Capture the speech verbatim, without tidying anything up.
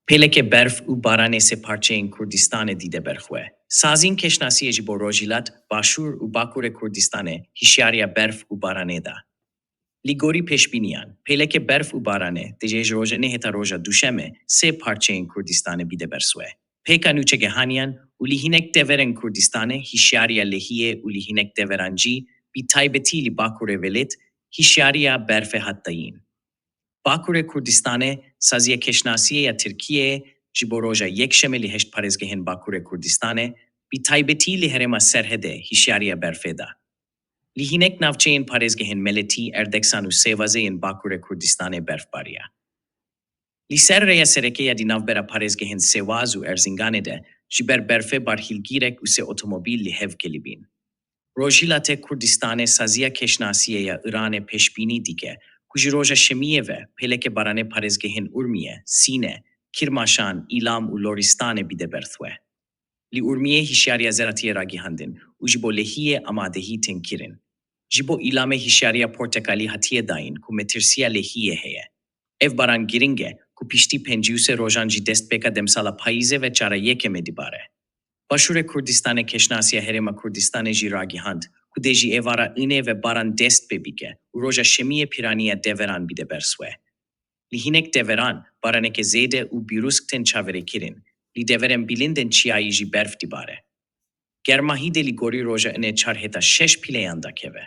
Pêleke berf û baranê sê parçeyên Kurdistanê dîte ber xwe. Saziyên kêşnasiyê ji bo Rojhilat, Başûr û Bakurê Kurdistanê hişyariya berf û baranê da. Li gorî pêşbîniyan, pêleke berf û baranê dê ji roja nehê heta roja Duşemê sê parçeyên Kurdistanê bîte ber xwe. Pêka nûçegehaniyan û li hinek deverên Kurdistanê hişyariya lehiyê û li hinek deveran jî, bi taybetî li Bakurê welêt, hişyariya berfê hat dayîn. Bakurê Kurdistanê, saziya kêşnasiyê ya Tirkiyeyê ji bo roja Yekşemê li heşt parêzgehên Bakurê Kurdistanê, bi taybetî li herêma Serhedê hişyariya berfê da. Li hinek navçeyên parêzgehên Meletî, Erdeksan û Sêwazê yên Bakurê Kurdistanê berf bariya. Li ser rêya sereke ya di navbera parêzgehên Sêwaz û Erzinganê de ji ber berfê barhilgîrek û sê otomobîl li hev kelibîn. Rojhilatê Kurdistanê saziya kêşnasiyê ya Îranê pêşbînî dike ku ji roja Şemiyê ve pêleke baranê parêzgehên Urmiye, Sîne, Kirmaşan, Îlam û Loristanê bîte ber xwe. Li Urmiyê hişyariya zeratiyê ragihandin û ji bo lehiyê amadehî tên kirin. Ji bo Îlamê hişyariya portekalî hatiye dayîn ku metirsiya lehiyê heye. Ev baran giring e ku piştî pêncî û sê rojan ji destpêka demsala payîzê ve çara yekemê dibare. Başûrê Kurdistanê kêşnasiya Herêma Kurdistanê jî ragihand ku dê ji êvara înê ve baran dest pê bike û roja Şemiyê piraniya deveran bîte ber xwe. Li hinek deveran baraneke zêde û bîrûsk tên çaverêkirin, li deverên bilind ên çiyayî jî berf dibare. Germahî dê li gorî roja înê çar heta şeş pîleyan dakeve.